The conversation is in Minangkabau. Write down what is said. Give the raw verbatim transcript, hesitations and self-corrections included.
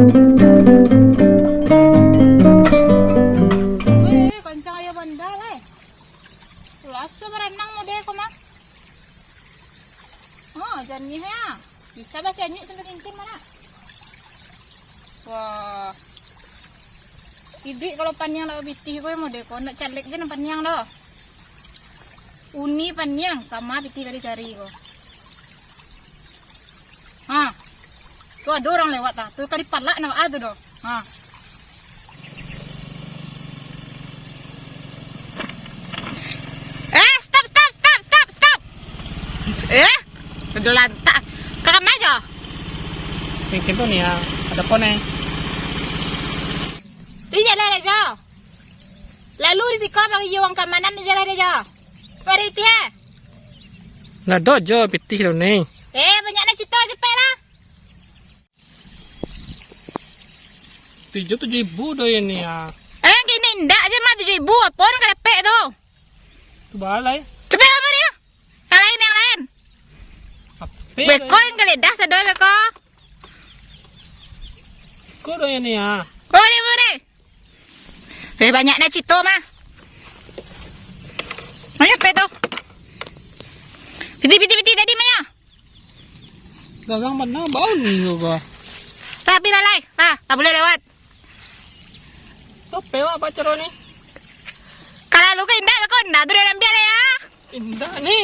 Weh, kancang aia banda lai. Pulas tu baranang mode ko mah. Oh, janiah ya. Bisa basianyuik sampai kincin mana? Wah. Iduik kalau paniang nak babitih ko mode ko, nak calek je nan paniang doh. Uni paniang, kama pitih ka dicari ko. Ha. Tu ado urang lewat tah. Tu ka dipalak nak ah tu doh. Ha. Eh, stop, stop, stop, stop, stop. Eh, udah lantak. Ka kama jo? Mungkin tu ni ya, ada pon eh. Di jalan aja. Lalu di siko bagi iyo uang kamanan di jalan aja. Mari tih eh. Lah do jo pitih lo ni. Eh, banyak nak cito cepet lah. Tujuh tujuh ribu doh ini ya. Eh, kini indak aja mah tujuh ribu. Apa orang ka dapek tu? Tu balai. Cepet apa dia? Yang lain, yang lain. Apa Beko doh? Yang geledah sadoi beko. Ko doh ini ya. Oh, ni apa ni? Eh, banyak nak cito mah. Mana pe tu? Piti, piti, piti tadi mana? Dagang mana bau ni juga. Tapi lalai. Ah, tak boleh lewat. Tope wak pacar ni. Kalau lu ke indah, kau indah tu dia ambil ya. Indah ni.